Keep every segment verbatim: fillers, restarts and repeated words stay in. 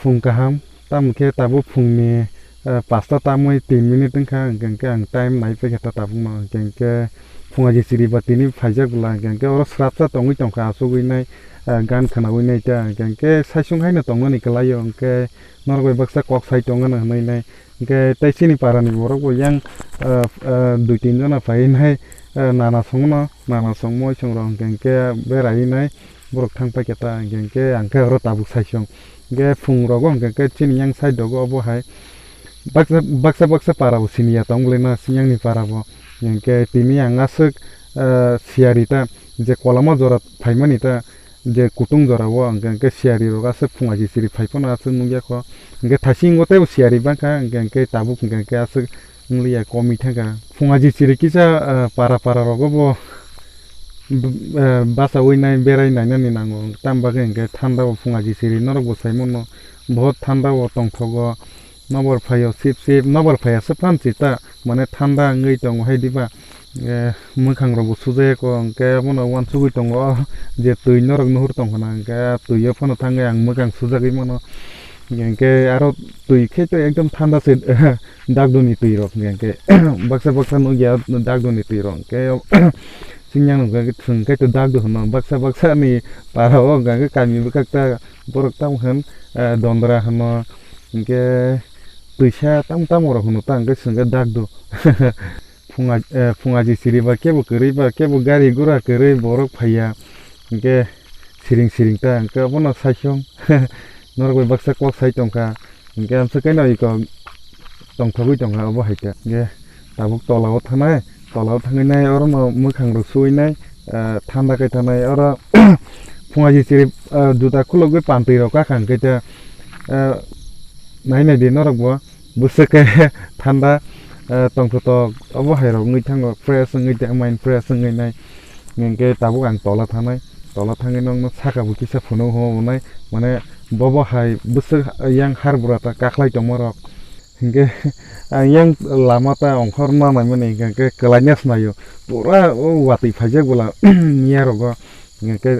Phung kaham, tamo khe tabuk phungni, eh, pasta tamwi tin minute wngkha, hwnkhe, hwnkhe ang time naipaikha ta tabukno, hwnkhe, hwnkhe phungaji chiriba tini phaijak bwla, hwnkhe, hwnkhe oro srapsa tongwi tongkha, achugwi nai, eh, gan khwnawi nai ta, hwnkhe, hwnkhe saichung haino tongnani kwlaio, hwnkhe norok bai baksa kok sai tongano hwnwi nai, hwnkhe tei chini parani borok bo yang, eh, eh, dui tin jona phaiwi nai, eh, nana songno, nana songmo chwng rok hwnkhe, hwnkhe beraiwi nai. Borok thang paikha ta, hwnkhe, hwnkhe ang khe oro tabuk saichung. Hwnkhe phung rogo hwnkhe, hwnkhe chini yang side rogo obo hai baksa, baksa, baksa para bo siniya tong bwlai na, sini yang ni para bo. Hwnkhe tini ang aswk, ah, siyari ta, je koloma jora phaimani ta, je kutung jora o hwnkhe, hwnkhe siyari rok aswk phungaji chiri phai phano aswk nukya kho. Hwnkhe thaisingo teibo siyari bangkha, hwnkhe, hwnkhe tabuk hwnkhe, hwnkhe aswk wngya komi thangkha. Phungaji chiri kisa, ah, para, para rogo bo b-, eh, bachaui nai berai nainani nango, tamo bagwi hwnkhe thanda o phungaji chiri norok bo sai mano, bohot thanda o tongthogo, nokbar phaio sip sip, nokbar phaiya swphan chita, mane thanda wngwi tongo hai diba, eh, mwkhang rok bo sujaya kho, hwnkhe abono uansugwi tongo, o je twi norok nuhur tongkha na, hwnkhe a twi o phano thangwi ang mwkhang sujagwi mano, hwnkhe aro twi khe to ekdom thanda se, dakduni twi rok, hwnkhe baksa baksa nukya dakduni twi rok, hwnkhe Singyang no hwnkha khe chwng kaitor dakdu hwno, baksa baksa ni para o hwnkha khe kami bwkhak ta borok tamo hwn, eh, dondra hwno, hinkhe twisa tamo tamo rok hwno ta, hinkhe chwng khe dakdu. Phunga, eh, phungaji chiri ba kebo kwrwi ba kebo gari gura kwrwi borok phaiya, hinkhe siring siring ta, hinkhe abono saichung norok bai baksa kok sai tongkha. Hingke amswk khe no iko tongthogwi tongkha obo hai khe. Hingke tabuk tola o thanai, tola o thangwi nai oro no mwkhang rok suwi nai, ah, thanda khe thanai oro phungaji chiri, ah, juta khulugwi pantwi rok kakha hingke te, ah, nai nai di norok bo bwswk khe thanda, ah, tongthotok obo hai rok wngwi thango fresh wngwi mind fresh wngwi nai. Hingke tabuk ang tola thanai, tola thangwi nokno saka bo kisa phunuk hwnwi nai, mane bobo hai bwswk yang har bwra ta kakhlai tongma rok. Hingke ang yang lama ta ongkhor ma naimani hingke kwlaina swnaio, pura o watwi phaijak bwla miya rogo, hingke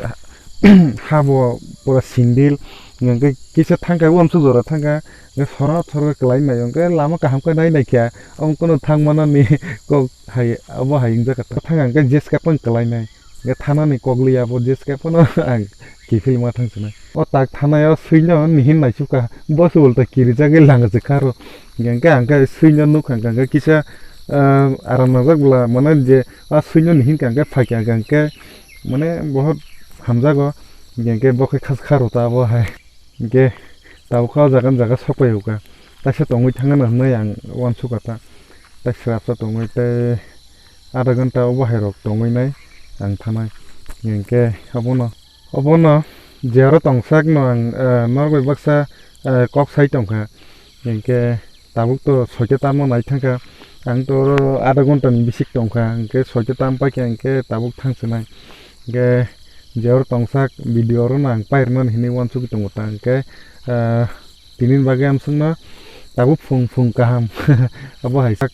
habo pura sindil, hingke kisa thangka o amsuk jora thangka, hingke sorot sorot kwlai naio, hingke lama kaham khe nai naikha, omo kono thangmano ni kok hai obo hai wngjakha ta. Thang ang khe jeska pang kwlai nai. Hingke thanani kok liya bo jeska phano ang kiphil ma thang sinai. O tak thanai o swino nihin naisukha. Bo se ulta kirijagwi langajak kha aro. Hingke ang khe swino nukha hingke kisa, ah, aram najak bwla mane je a swino nihin kha hingke phaikha hingke mane bohot hamjago. Hingke bo khe khas kha rota bo hai. Hingke tabuk kha o jaga ni jaga sok pai o kha. Kaisa tongwi thangna hinwi ang uansukha ta. Tai swrapsa tongwi tei adha ghanta o bahai rok tongwi nai ang thanai. Hingke abono, obono je aro tongsak no ang, eh, norok bai baksa, eh, kok sai tongkha. Hingke tabuk to soita tamo nai thangkha. Ang to oro adha ghanta ni bisik tongkha. Hingke soita tam paikha hingke tabuk thang sinai. Hingke je oro tongsak video oro no ang pairwknani hinwi uansugwi tongo ta, hingke, ah, tini ni bagwi amswkno tabuk phung phung kaham abo hai sak.